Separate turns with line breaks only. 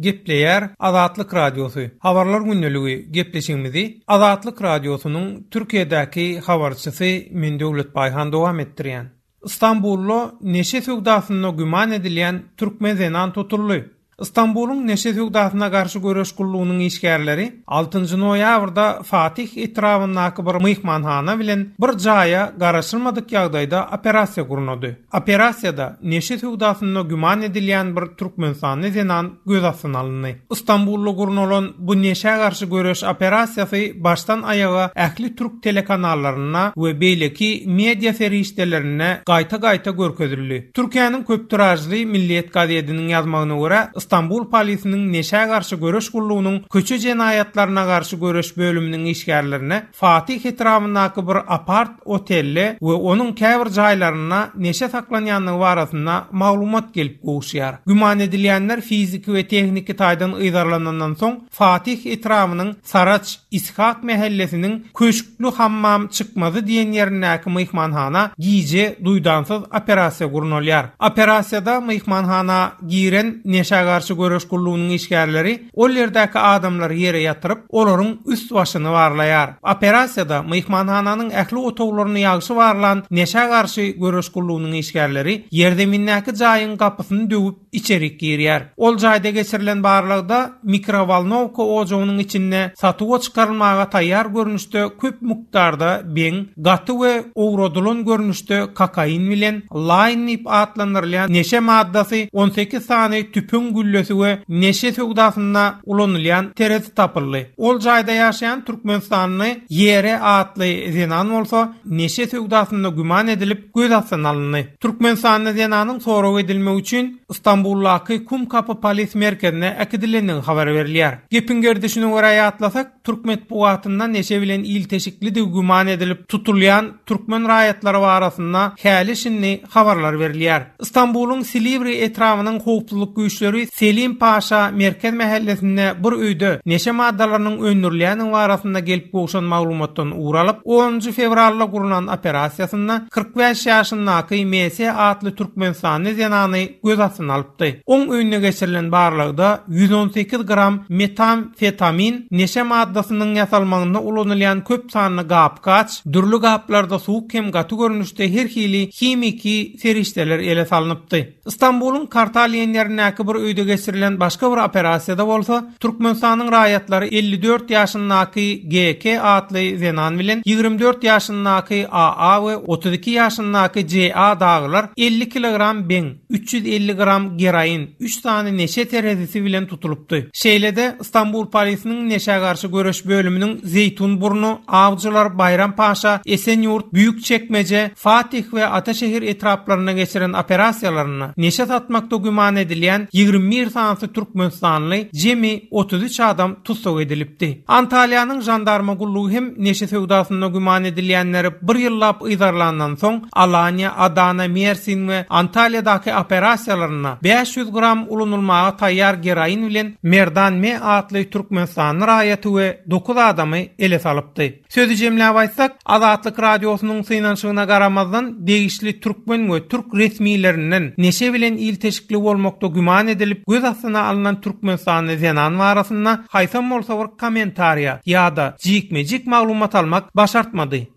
Gepleýär Azatlyk Radiosy, Habarlar gündeligi gepleşigimizi Azatlyk Radiosynyň Türkiýedäki habarçysy men Döwlet Baýhan dowam etdirýän. Stambulda neşe söwdasynda güman edilýän türkmen zenan tutuldy. Stambulyň neşe söwdasyna garşy göreş gullugynyň işgärleri altynjy noýabrda Fatih etrabyndaky bir myhmanhana bilen bir jaýa garaşylmadyk ýagdaýda operasiýa gurnady. Operasiýada neşe söwdasynda güman edilýän bir türkmenistanly zenan göz astyna alyndy. Stambulda gurnalan bu neşä garşy göreş operasiýasy başdan aýaga ähli türk telekanallarynda we beýleki media serişdelerinde gaýta-gaýta görkezildi. Türkiýäniň köp tiražly Milliýet gazediniň ýazmagyna görä, Stambul polisiniň neşä garşy göreş gullugynyň köçe jenaýatlaryna garşy göreş bölüminiň işgärlerine Fatih etrabyndaky bir apart otelde we onuň käbir jaýlarynda neşe saklanýandygy barasynda maglumat gelip gowuşýar. Güman edilýänler fiziki we tehniki taýdan yzarlanandan soň, Fatih etrabynyň Saraç Ishak mähellesiniň Köşkli hammam çykmazy diýen ýerindäki myhmanhana gije duýdansyz operasiýa gurnalýar. Operasiýada myhmanhana giren neşä garşy göreş gullugynyň işgärleri ol ýerdäki adamlary ýere ýatyryp, olaryň üst-başyny barlaýar. Operasiýada myhmanhananyň ähli otaglaryny ýagşy barlan neşä garşy göreş gullugynyň işgärleri ýerzemindäki jaýyň gapysyny döwüp, içerik girýär. Ol jaýda geçirilen barlagda mikrowolnowka ojagynyň içinde satuwa çykarylmaga taýýar görnüşde köp mukdarda beň, gaty we owradylan görnüşde kokain bilen laýn diýip atlandyrylýan neşe maddasy, 18 sany tüpeň güllesi we neşe söwdasynda ulanylýan terezi tapyldy. Ol jaýda ýaşaýan türkmenistanly YR atly zenan bolsa neşe söwdasynda güman edilip göz astyna alyndy. Türkmenistanda zenanyň sorag edilmegi üçin Stambuldaky Kumkapy polis merkezine äkidilendigi habar berilýär. Gepiň gerdişine görä ýatlasak, türk metbugatynda neşe bilen ilteşiklidigi güman edilip tutulýan türkmen raýatlary barasynda häli-şindi habarlar berilýär. Stambulyň Silivri etrabynyň howpsuzlyk güýçleri Selim Paşa merkez mähellesinde bir öýde neşe maddalarynyň öndürilýändigi barasynda gelip gowşan maglumatdan ugur alyp, onunjy fewralda gurnan operasiýasynda 45 ýaşyndaky MS atly türkmenistanly zenany göz astyna alypdy. Oň öýünde geçirilen barlagda 118 gram metamfetamin neşe maddasynyň ýasalmagynda ulanylýan köp sanly gap-gaç, dürli gaplarda suwuk hem gaty görnüşde her hili himiki serişdeler ele salnypdy. Stambulyň Kartal diýen ýerindäki bir öýde geçirilen başga bir operasiýada bolsa, Türkmenistanyň raýatlary 54 ýaşyndaky GK atly zenan bilen 24 ýaşyndaky AA we 32 ýaşyndaky JA dagylar 50 kilogram beň, 350 gram geroin, üç sany neşe terezisi bilen tutulypdy. Şeýle-de, Stambul polisiniň neşä garşy göreş bölüminiň Zeýtunburnu, Awjylar, Baýrampaşa, Esenýurt, Büýükçekmeje, Fatih we Ataşehir etraplarynda geçiren operasiýalarynda neşe satmakda güman edilýän 21 sanysy türkmenistanly, jemi 33 adam tussag edilipdi. Antalýanyň žandarma gullugy hem neşe söwdasynda güman edilýänleri bir ýyllap yzarlandan soň, Alaniýa, Adana, Mersin we Antalýadaky operasiýalarynda 500 gram ulanylmaga taýýar geroin bilen Merdan M. atly türkmenistanly raýaty we dokuz adamy ele salypdy. Sözi jemläp aýtsak, Azatlyk Radiosynyň synanyşygyna garamazdan, degişli türkmen we türk resmilerinden neşe bilen ilteşikli bolmakda güman edilip göz astyna alnan türkmenistanly zenan barasynda haýsam bolsa bir kommentariýa ýa-da jikme-jik maglumat almak başartmady.